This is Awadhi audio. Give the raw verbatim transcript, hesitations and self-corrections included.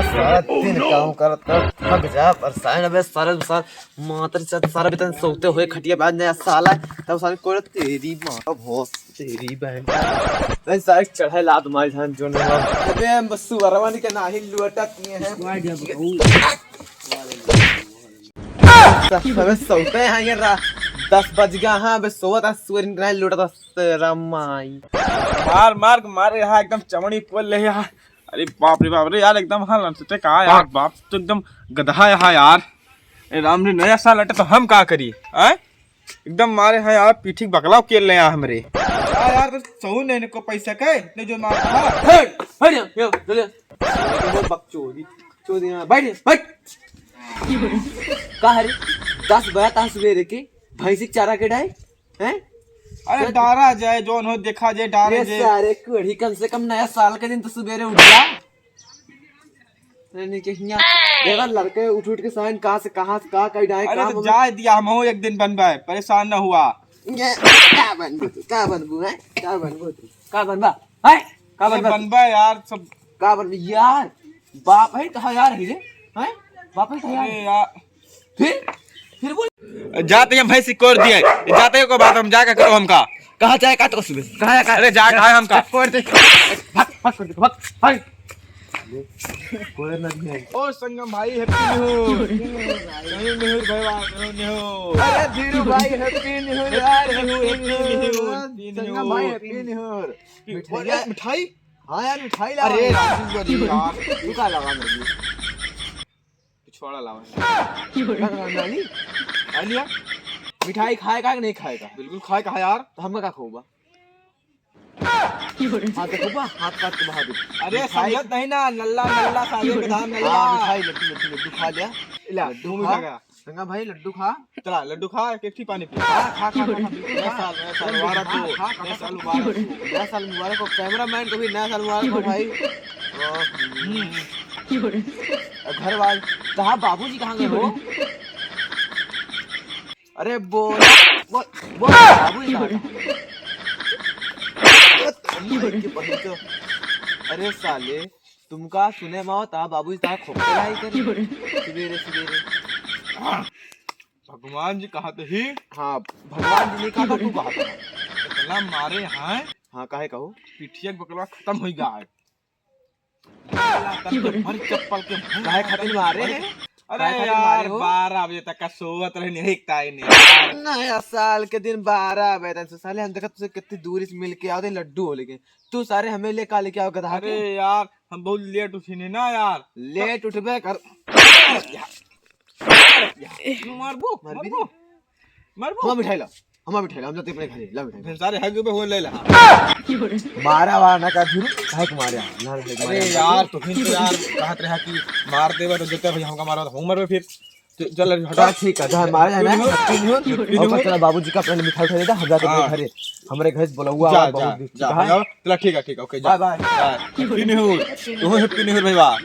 सारा दिन काम करत करत थक जा, परेशान। अबे सारे, सारे मातर चत सारा बेतन सोते हुए खटिया पे आज नया साल है, तब सारे कोई तेरी माँ का भोस, तेरी बहन का। नहीं सारे चढ़े लात मारी जान जो नहीं। अबे हम बस सुअरवन के नाही लुअटा किए हैं। सब सोते हैं ये रा-, दस बज गया। हाँ, अबे सोवत है सुअर नहीं लुअटा तेरा माई। मार मार के मारे यहाँ एकदम चमड़ी पोल ले यहाँ। अरे बाप रे बाप रे यार, एकदम हाँ लंचते का यार, बाप तो एकदम गधा है हाँ यार। ए राम रे, नया साल अटे तो हम का करी, हैं? एकदम मारे हैं यार, पीठी बकलाव के ले आ हमरे। हाँ यार, तो सहू नहीं इनको पैसा के, नहीं जो मार रहा। हट, हट यहाँ, यहाँ, चल यहाँ। बकचोदी, चोदी यहाँ, बैठ यहाँ, बैठ। का हरे? दस बजा ता सुबेरे के, भैंसी के चारा के डाय, हैं? अरे डारा जाए, जौन हो देखा जाए, डारे ए जाए। सारे कोढ़ी, कम से कम नया साल के दिन तो सुबेरे उठ जा। अरे नहीं के हियाँ, देखा लड़के उठ उठ के साइन कहाँ से, कहाँ से, कहाँ, कहीं डाए, अरे कहाँ तो बोले? जाए दिया, हम हो एक दिन बनबे, परेशान न हुआ। ये, का बनबू तू, का बनबू, हैं? का बनबू तू, का बनबा, हैं? का अरे बनबा? बनबे यार, सब का बनबू यार? बाप है कहाँ यार, ही रे? हैं? बाप है कहाँ यार? अरे यार। फिर? फिर बोल। जाते हैं भैंसी कोर दिए, जाते हैं को बात हम जाके करो हमका। कहाँ जाए का तो सुबह? कहाँ जाए का? अरे जाए कहाँ हमका? कोर दे। भाग, भाग, कोर दे, भाग, भाग। कोर ना दिए। ओ संगम भाई, Happy New Year। Happy New Year भाई, Happy New Year। अरे धीरू भाई, Happy New Year यार, Happy New Year, Happy New Year। संगम भाई, Happy New Year। मिठाई? मिठाई? हाँ यार, मिठाई लावा। अरे राजू, अरे यार। तू का लावा मेरे लिए? पिछवाड़ा लावा। का लावा, नानी? आ लिया। मिठाई खाएगा कि नहीं खाएगा? बिल्कुल खाएगा यार। तो हमका का खोबा? हाथ देखो बा, हाथ काट के बहा दे। अरे मिठाई समझत नहीं ना, नल्ला, नल्ला, साले के धान नल्ला। हाँ, मिठाई, लड्डू, लड्डू, लड्डू खा लिया। ला, लड्डू तू खा। मिठा खा। संगा भाई, लड्डू खा। चला, लड्डू खा, एक ठी पानी पी। खा, खा, खा, खा, खा, बिल्कुल नया खा। साल, नया साल अरे मुबारक हाँ, हो, खा, खा, नया खा, साल खा, मुबारक हो। नया साल मुबारक हो, cameraman को भी नया साल मुबारक हो भाई। हम्म। और घर वाले, कहाँ बाबूजी कहाँ गए हो? अरे बोल, बोल, बोल, बाबूजी कहाँ गए? अरे साले, तुमका सुने में आवता बाबूजी ता खोपटे लाई करे। सुबेरे, सुबेरे। भगवान जी कहा तो ही। हाँ, भगवान जी नहीं कहा था, तू कहा था। इतना मारे हैं। हाँ, काहे कहो? पिठिया के बकलवा खत्म हो गया है। भर चप्पल के मुंह काहे खातिर मारे हैं? अरे काहे खातिर मारे यार, हो? बारह बजे तक का सोवत रहे, नहीं ताई नहीं यार। नया साल के दिन बारह बजे तक से साले हम देखत तुझसे कितनी दूरी से मिल के आओ, लड्डू हो लेके। तू सारे हमें ले का लेके आओ गधा के? अरे यार, हम बहुत late उठे नहीं ना यार। Late उठबे कर। मारबो, मारबी मारबो, रे। मारबो। हमार मिठाई ला, हमार मिठाई ला, हम जाते अपने घरे, ला मिठाई। सारे हग पे हो ले ला। मारा वारा ना का फिर, काहे को मारे? ना, ना, अरे मारे। यार, तो फिर तो यार कहत रहा कि मार देबा तो जते भैया हमका मारा तो हम मरबे फिर। च-, चल हटा। चल ठीक है, जहाँ मारे जाना है, Happy New Year। Happy New Year। और चला बाबूजी का अपने मिठाई उठा देता, हम जाते अपने हाँ। घरे। हमारे घर से बोला हुआ जा, बहुत जा, जा, कहा है? जा। चला ठीक है, ठीक है, OK, जा। Bye bye। Bye। Happy New Year। तू Happy New Year भाई, वाह।